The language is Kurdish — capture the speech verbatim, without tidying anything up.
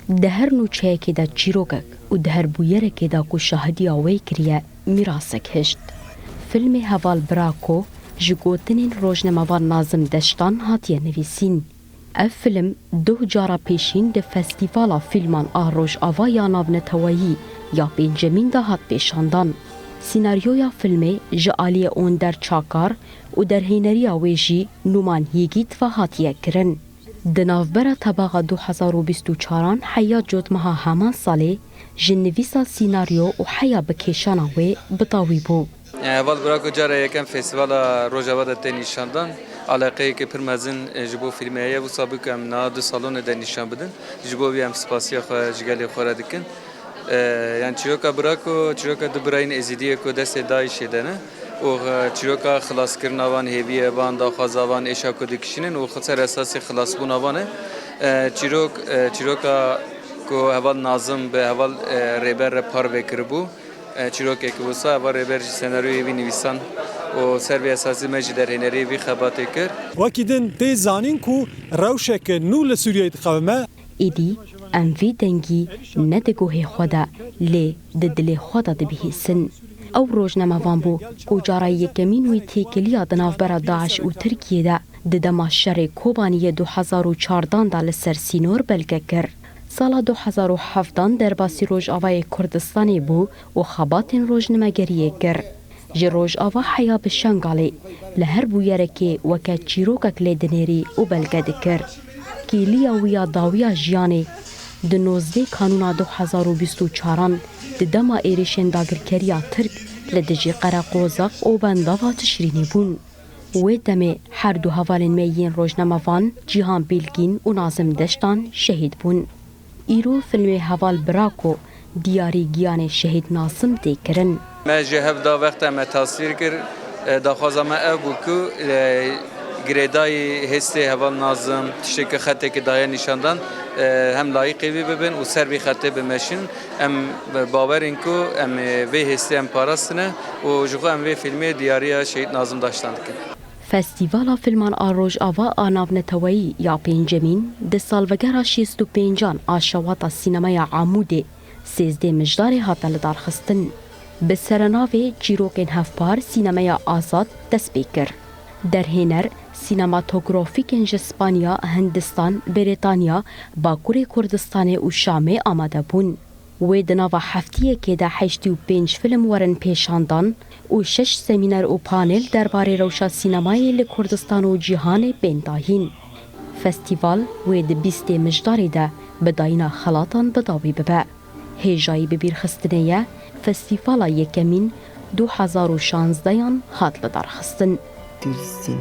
Di her nûçeyekê de çîrokek û di her bûyerekê de ku şahidiya wê kiriye, mîrasek hişt. Filmê Heval Birako ji gotinên rojnamevan Nazim Deştan hatiye nivîsîn. Ev film duh cara pêşîn di Festîvala Fîlman a Rojava ya Navneteweyî ya pêncemîn de hat pêşandan. Sînaryoya filmê ji aliyê Onder Çakar û derhêneriya wê jî Nûman Yîgît ve hatiye kirin. Di navbera tebaxa du hezar û bîst û çaran heya Cotmeha heman salê ji nivîsa sînaryo û heya bikêşana wê bi dawî bû. Heval Birako cara yekem festîvala Rojava de tê nîşandan. Eleqeyeke pir mezin, e, ji bo fîlmê heye. Wisa bû ku em niha du salonê de nîşan bidin. Ji bo vî em spasiya xwe ji gelê xwe re dikin. E, yani çîroka Birako, çîroka du birayên Êzîdiyê ku destê DAIŞê de ne. Û, e, çîroka xilaskirina van, hêviyê van, daxwaza van, êşa ku dikişînin û xwe ser esasê xilasbûna van e. E, çîrok, e, çîroka ku heval Nazim bi heval, e, Rêber re parve kiribû. E, çîrokek wisa, eva Rêber jî senaryoyê vî nivîsan û ser vî esasî me jî derhênerê vî xebatê kir. Wekî din tê zanîn ku rewşeke nû li Sûriyeyê diqewime. Êdî em vî dengî ne di guhê xwe de, lê di dilê xwe de dibihîsin. Ew rojnamevan bû ku cara yekemîn wî têkiliya di navbera DAIŞ û Tirkiyê de di dema şerê Kobaniyê du hezar û çardan de li ser sînor belge kir. Sala du hezar û hevdan derbasî Rojavayê Kurdistanê bû û xebatên rojnamegeriyê kir. Ji Rojava heya bi Şengalê li her bûyerekê weke çîrokek lê dinêrî û belge dikir. Kêliya wî ya dawiya jiyanê di nozdeh Kanûna du hezar û bîst û çaran di dema êrişên dagirkeriya Tirk li dijî Qereqozaq û Bendava Tişrînê bûn. Wê demê her du hevalên me yên rojnamevan Cîhan Bîlgîn û Nazim Deştan şehîd bûn. Îro filmê Heval Birako diyarî giyanê şehîd Nazim tê kirin. Me ji hev da wexta me tasvîr kir. E, daxwaza me ev bû ku, e, girêdayî hêstê Heval Nazim, tiştê ku xetê ku daye nîşandan, e, hem layîqê wî bibin û ser vî xetê bimeşin. Em bawer in ku em, e, vê hêstê em parastine û ji xwe em vê fîlmê diyariya Şehîd Nazim Deştan dikin. Festîvala Filman a Rojava a Navneteweyî ya pêncemîn di salvegera şêst û pêncan a şewata sînemeya Amûdê sêzdeh Mijdarê hate lidarxistin. Bi serenavê Çîrokên Hevpar Sînemeya Azad dest pê kir. Derhêner, sînematografîkên ji Spanya, Hindistan, Brîtanya, Bakurê Kurdistanê û Şamê amade bûn. Wê di nava heftiyekê de heştê û pênc fîlm werin pêşandan û şeş semîner û panel derbarê rewşa sînemayê li Kurdistan û cîhanê bên dayîn. Festîval wê di bîstê Mijdarê de bi dayîna xelatan bi dawî bibe. Hêjayî bibîrxistinê ye, festîvala yekemîn du hezar û şanzdehan hat lidarxistin. Dûrîsîn.